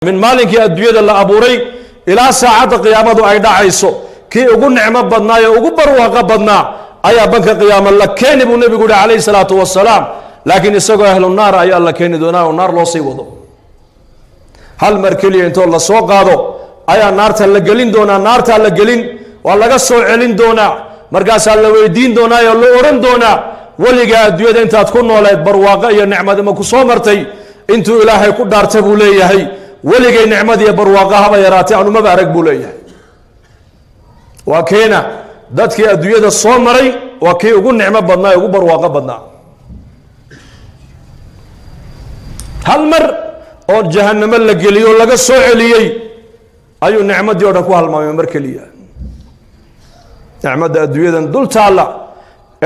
Min maalinkii adduunyada la abuuray ilaa saacadda qiyaamadu ay dhacayso, kii ugu nicmo badnaa ee ugu barwaaqo badnaa ayaa banka qiyaama la keeni buu nebigu yihi calayhi salaatu wasalaam. Laakiin isagoo ahlu naar ayaa la keeni doonaa oo naar loo sii wado. Hal mar keliya intoo la soo qaado ayaa naarta la gelin doonaa, naartaa la gelin, waa laga soo celin doonaa. Markaasaa la weydiin doonaa oo la odhan doonaa: "Weligaa adduunyada intaad ku nooleed barwaaqo iyo nicmadima ku soo martay?" Intuu Ilaahay ku dhaarta buu leeyahay: "Weligay nicmad iyo barwaaqo haba yaraatay anumaba arag," buu leeyahay. Waa keena dadkii adduunyada soo maray, waa kii ugu nicmo badnaa ee ugu barwaaqo badnaa. Hal mar oo jahanamo la geliyo o laga soo celiyey ayuu nicmadii o dhan ku halmaamay mar keliya. Nicmadda adduunyadan dul taalla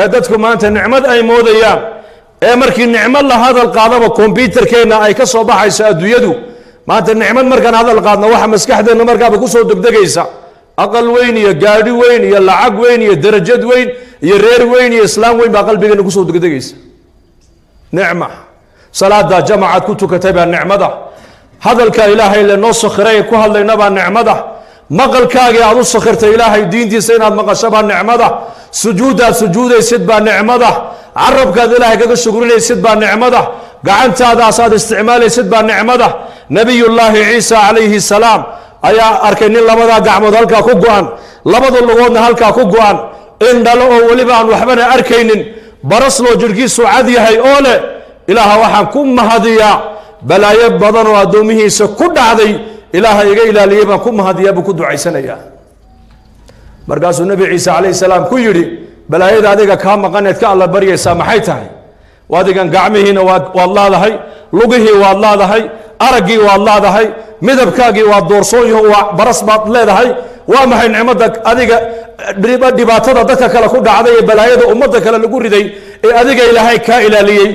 ee dadku maanta nicmad ay moodayaan, ee markii nicmad la hadal qaadaba kombyutarkeenna ay ka soo baxayso adduunyadu, maanta nicmad markaan hadal qaadno waxa maskaxdeenna markaaba kusoo degdegaysa aqal weyn iyo gaadhi weyn iyo lacag weyn iyo darajad weyn iyo reer weyn iyo islaam weyn baa qalbigeena kusoo degdegaysa. Nicma salaada jamacaad ku tukatay baa nicmada, hadalka Ilaahay lenoo sakhiray ku hadlayna baa nicmada, maqalkaagii aad u sakhirtay Ilaahay diintiisa inaad maqasho baa nicmada, sujuuddaad sujuudaysid baa nicmada, carabkaad Ilaahay kaga shukrinaysid baa nicmada, gacantaadaasaad isticmaalaysid baa nicmada. Nabiyullaahi Ciisa calayhi salaam ayaa arkay nin labadaa gacmood halkaa ku go-an, labada lugoodna halkaa ku go-an, indhalo oo weliba aan waxbana arkaynin, barasloo jirhkiisu cad yahay oo leh: "Ilaaha waxaan ku mahadiyaa balaayo badan oo addoomihiisa ku dhacday Ilaaha iga ilaaliyey baan ku mahadiyaa," buu ku ducaysanayaa. Markaasuu Nebi Ciise calayhi salaam ku yidhi: "Balaayada adiga kaa maqaneed ka alla baryaysaa maxay tahay? Adigan gacmihiina waad laadahay, lugihii waad laadahay, araggii waad laadahay, midabkaagii waad doorsoon yaho, waa baras baad leedahay. Waa maxay nicmadda adiga dhibaatada dadka kale ku dhacday ee balaayada ummadda kale lagu riday ee adiga Ilaahay kaa ilaaliyey?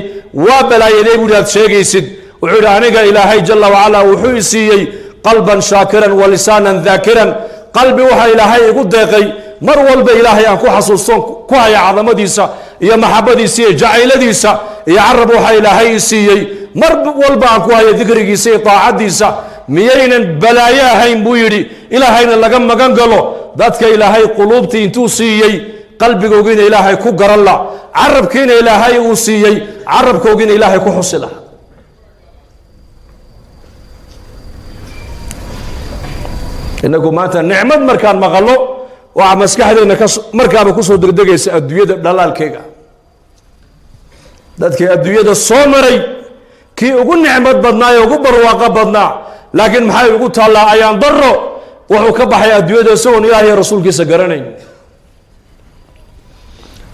Waa balaayadee?" buu yidhi aad sheegaysid. Wuxuu yidhi: "Aniga Ilaahay jalla wacala wuxuu i siiyey qalban shaakiran wa lisaanan daakiran. Qalbi waxaa Ilaahay igu deeqay mar walba Ilaahay aan ku xasuustoon ku haya cadamadiisa iyo maxabadiisa iyo jacayladiisa, iyo carab waxaa Ilaahay i siiyey mar walba aan ku haya dikrigiisa iyo taacadiisa. Miyaynan balaayo ahayn?" buu yidhi. Ilaahayna laga magan galo dadka Ilaahay quluubtii intuu siiyey qalbigoogiina Ilaahay ku garan la, carabkiina Ilaahay uu siiyey carabkoogiina Ilaahay ku xusi laha. Inagu maanta nicmad markaan maqallo waxaa maskaxdeenna ka markaaba kusoo degdegaysa adduunyada dhalaalkeega. Dadkii adduunyada soo maray kii ugu nicmad badnaa ee ugu barwaaqo badnaa, laakiin maxay ugu taallaa? Ayaan daro, wuxuu ka baxay adduunyada isagoon Ilaah iyo rasuulkiisa garanayn.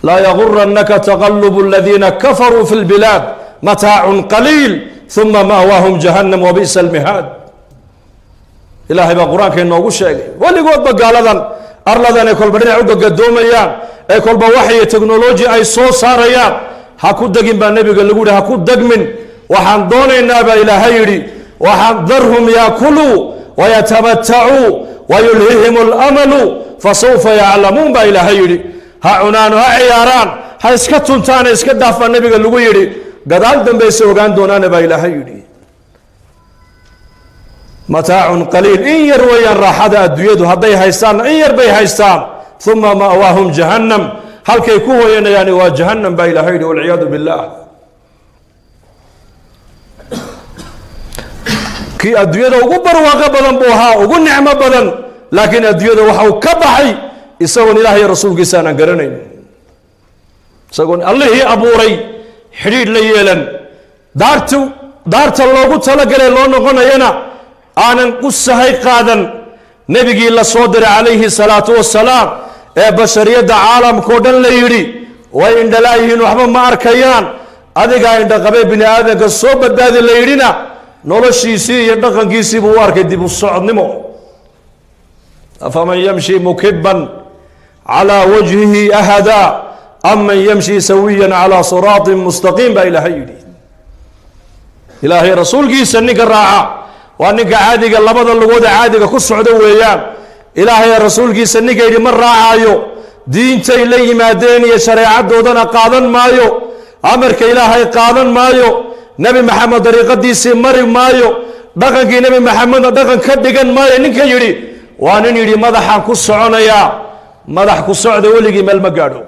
Laa yaguranaka taqalubu aladiina kafaruu fi lbilaad, mataacun qaliil uma ma'waahum jahannam wabi'sa almihaad. Ilaahay baa qur-aanka inoogu sheegay weligoodba gaaladan arladan ay kolba dhinac u gagadoomayaan ee kolba waxyo technology ay soo saarayaan. Ha ku degin baa nebiga lagu yihi, ha ku degmin. Waxaan doonaynaa baa Ilaahay yidhi, waxaan darhum yaakuluu wayatamatacuu wayulhihim alamalu fasawfa yaclamuun baa Ilaahay yidhi. Ha cunaano, ha ciyaaraan, ha iska tuntaana, iska dhaaf baa nebiga lagu yidhi. Gadaal dambayse ogaan doonaana baa Ilaahay yidhi. Mataacun qaliil, in yar weeyaan raaxada adduunyadu hadday haystaanna in yar bay haystaan. Uma ma'waahum jahannam, halkay ku hooyanayaani waa jahannam baa Ilahay yidhi, walciyaadu billaah. Kii adduunyada ugu barwaaqo badan buu ahaa, ugu nicmo badan, laakiin adduunyada waxa uu ka baxay isagoon Ilaah iyo rasuulkiisa aanan garanayn, isagoon Allihii abuuray xidhiidh la yeelan, daartu daarta loogu talagalay loo noqonayana aanan u sahay qaadan, nebigii la soo diray calayhi salaatu wasalaam ee bashariyadda caalamkao dhan la yidhi way indhalaayihiin, waxba ma arkayaan, adigaa indhaqabee bini aadamka soo badbaadi la yidhina, noloshiisii iyo dhaqankiisii buu u arkay dib u socodnimo. Afaman yamshi mukiban calaa wajhihi ahadaa aman yamshi sawiyan calaa siraatin mustaqiim baa Ilaahay yidhi. Ilaahay rasuulkiisa ninka raaca waa ninka caadiga labada lugooda caadiga ku socda weeyaan. Ilaahay rasuulkiisa ninka yidhi ma raacayo, diintay la yimaadeen iyo shareecadoodana qaadan maayo, amarka Ilaahay qaadan maayo, Nebi Maxamed dariiqadiisii mari maayo, Dhaqankii Nebi Maxamedna dhaqan ka dhigan maayo ninka yidhi waa nin yidhi madaxaan ku soconayaa. Madax ku socda weligii meel ma gaadho.